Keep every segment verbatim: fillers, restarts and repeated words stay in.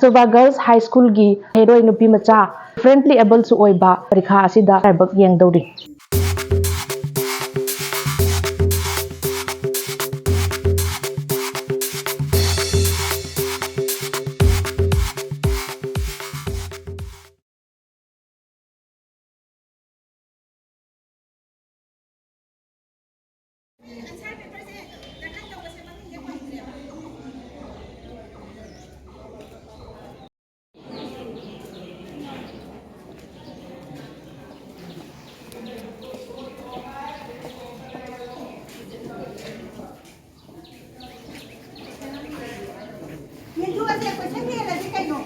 ꯀꯁꯇꯨꯔꯕꯥ girls ꯍꯥꯏ ꯁ꯭ꯀꯨꯜꯒꯤ ꯃꯍꯩꯔꯣꯏ ꯅꯨꯄꯤ ꯃꯆꯥ, differently able ꯁꯨ ꯑꯣꯏꯕ, ꯄꯔꯤꯈꯥ ꯑꯁꯤꯗ ꯂꯥꯏꯕꯛ ꯌꯦꯡꯗꯧꯔꯤ꯫ ꯌꯦꯟꯊꯣꯛꯑꯁꯦ, ꯀꯣꯏꯁꯟ ꯍꯦꯜꯂꯗꯤ ꯀꯩꯅꯣ?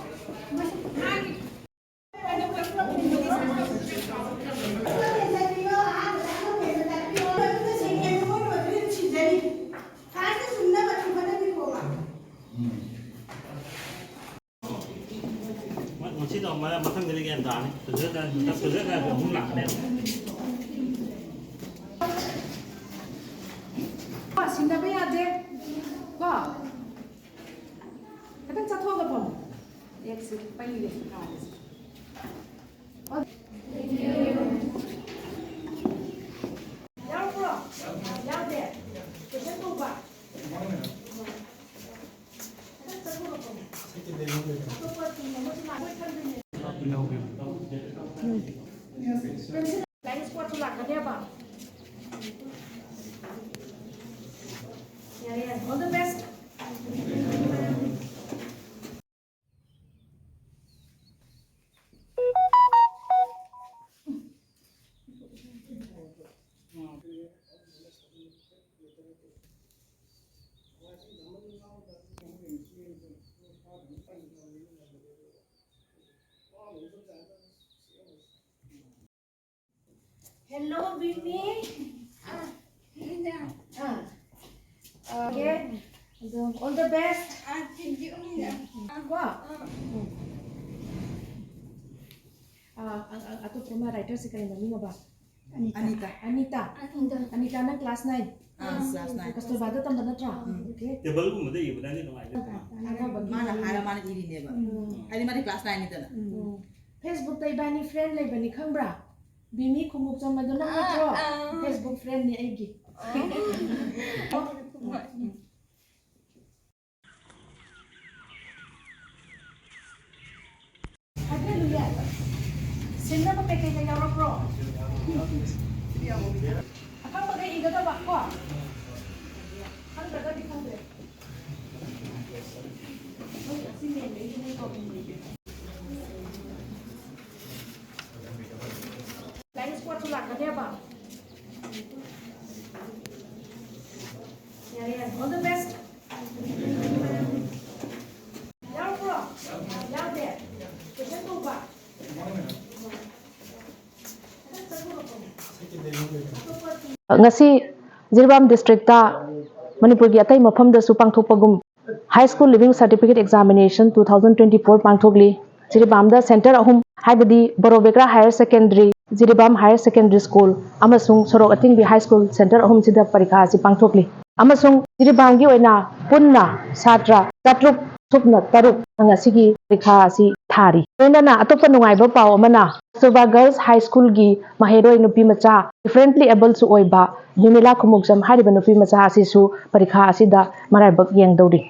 ꯉꯁꯤꯗꯣ ꯃ-, ꯃꯊꯪꯗꯗꯤ ꯒ꯭ꯌꯥꯟ ꯇꯥꯔꯅꯤ꯫ ꯄ꯭ꯔꯣꯖꯦꯛ ꯀꯥꯏ-, ꯄ꯭ꯔꯣꯖꯦꯛ ꯀꯥꯏꯗꯣ ꯑꯍꯨꯝ ꯂꯥꯛꯀꯅꯦꯕ꯫ ꯁꯤꯟꯅꯕ ꯌꯥꯗꯦ꯫ ꯀꯣ? ꯈꯤꯇꯪ ꯆꯠꯊꯣꯛꯑꯒ ꯐꯝꯃꯣ꯫ ꯑꯦꯛꯁꯦ ꯄꯩꯔꯦ ꯀꯥꯔꯤꯁꯦ꯫ ꯌꯥꯎꯔꯛꯄ꯭ꯔꯣ? ꯌꯥꯎꯗꯦ? ꯀꯣꯏꯁꯟ ꯇꯧꯕ? ꯐ꯭ꯂꯥꯏꯡ ꯁ꯭ꯀ꯭ꯋꯥꯠꯁꯨ ꯂꯥꯛꯀꯅꯦꯕ꯫ ꯌꯥꯔꯦ, ꯌꯥꯔꯦ. All the best. Hello, Bimi. Ah. Okay. ꯑꯗꯣ, all the best. Ah, thank you, madam. ꯀꯣ? ꯑꯥ. ꯑꯥ, ꯑ-, ꯑ-, ꯑꯇꯣꯞꯄ ꯑꯃ ꯔꯥꯏꯇꯔꯁꯦ ꯀꯔꯤ ꯃꯃꯤꯡ ꯑꯕ? ꯑꯅꯤꯇꯥ꯫ ꯑꯅꯤꯇꯥ꯫ ꯑꯅꯤꯇꯥ꯫ ꯑꯅꯤꯇꯥ꯫ ꯑꯅꯤꯇꯥ, ꯅꯪ class nine? ꯑꯥ, class nine. ꯀꯁꯇꯨꯔꯕꯥꯗ ꯇꯝꯕ ꯅꯠꯇ꯭ꯔꯥ? ꯎꯝ꯫ Okay. ꯇꯦꯕꯜꯒꯨꯝꯕꯗ ꯏꯕꯅꯗꯤ ꯅꯨꯡꯉꯥꯏꯗꯣꯏꯅꯤ꯫ ꯃꯥꯅ ꯍꯥꯏꯔ ꯃꯥꯅ ꯏꯔꯤꯅꯦꯕ꯫ ꯎꯝ꯫ ꯍꯥꯏꯗꯤ ꯃꯥꯗꯤ class nine ꯅꯤꯗꯅ꯫ ꯎꯝ꯫ Facebook-ꯇ ꯏꯕꯥꯅꯤ friend ꯂꯩꯕꯅꯤ ꯈꯪꯕ꯭ꯔꯥ? ꯕꯤꯃꯤ ꯈꯨꯃꯨꯛꯆꯝ ꯑꯗꯨ ꯅꯪ ꯅꯠꯇ꯭ꯔꯣ? ꯑꯥ, ꯑꯥ꯫ Facebook friend-ꯅꯤ ꯑꯩꯒꯤ꯫ ꯑꯣ꯫ ꯍꯥꯏꯖꯜꯂꯨ ꯌꯥꯏ꯫ ꯁꯤꯟꯅꯕ ꯀꯩꯀꯩꯒ ꯌꯥꯎꯔꯛꯄ꯭ꯔꯣ? ꯑꯈꯪꯕꯈꯩ ꯏꯒꯗꯕ ꯀꯣ? ꯈꯪꯗ꯭ꯔꯒꯗꯤ ꯈꯪꯗ꯭ꯔꯦ꯫ ꯁꯤ ꯃꯦꯟꯕꯩꯁꯤꯅꯦ ꯀꯣ꯫ Flying squad-ꯁꯨ ꯂꯥꯛꯀꯅꯦꯕ꯫ ꯌꯥꯔꯦ, ꯌꯥꯔꯦ. All the best. ꯌꯥꯎꯔꯛꯄ꯭ꯔꯣ? ꯌꯥꯎꯗꯦ? Question ꯇꯧꯕ? ꯉꯁꯤ ꯖꯤꯔꯤꯕꯥꯝ district-ꯇ ꯃꯅꯤꯄꯨꯔꯒꯤ ꯑꯇꯩ ꯃꯐꯝꯗꯁꯨ ꯄꯥꯡꯊꯣꯛꯄꯒꯨꯝ High School Leaving Certificate Examination two thousand twenty-four ꯄꯥꯡꯊꯣꯛꯂꯤ꯫ ꯖꯤꯔꯤꯕꯥꯝꯗ center ꯑꯍꯨꯝ, ꯍꯥꯏꯕꯗꯤ ꯕꯣꯔꯣꯕꯦꯀ꯭ꯔꯥ Higher Secondary, Jiribam Higher Secondary School ꯑꯃꯁꯨꯡ ꯁꯣꯔꯣꯛ ꯑꯊꯤꯡꯕꯤ High School center ꯑꯍꯨꯝꯁꯤꯗ ꯄꯔꯤꯈꯥ ꯑꯁꯤ ꯄꯥꯡꯊꯣꯛꯂꯤ꯫ ꯑꯃꯁꯨꯡ ꯖꯤꯔꯤꯕꯥꯝꯒꯤ ꯑꯣꯏꯅ ꯄꯨꯟꯅ ꯁꯥꯇ꯭ꯔ ꯆꯥꯇ꯭ꯔꯨꯛ ꯁꯨꯞꯅ ꯇꯔꯨꯛ ꯉꯁꯤꯒꯤ ꯄꯔꯤꯈꯥ ꯑꯁꯤ ꯊꯥꯔꯤ꯫ ꯂꯣꯏꯅꯅ ꯑꯇꯣꯞꯄ ꯅꯨꯡꯉꯥꯏꯕ ꯄꯥꯎ ꯑꯃꯅ, ꯀꯁꯇꯨꯔꯕꯥ Girls High School-ꯒꯤ ꯃꯍꯩꯔꯣꯏ ꯅꯨꯄꯤ ꯃꯆꯥ, differently able-ꯁꯨ ꯑꯣꯏꯕ ꯅꯤꯃꯤꯂꯥ ꯈꯨꯃꯨꯛꯆꯝ ꯍꯥꯏꯔꯤꯕ ꯅꯨꯄꯤ ꯃꯆꯥ ꯑꯁꯤꯁꯨ ꯄꯔꯤꯈꯥ ꯑꯁꯤꯗ ꯃꯔꯥꯏꯕꯛ ꯌꯦꯡꯗꯧꯔꯤ꯫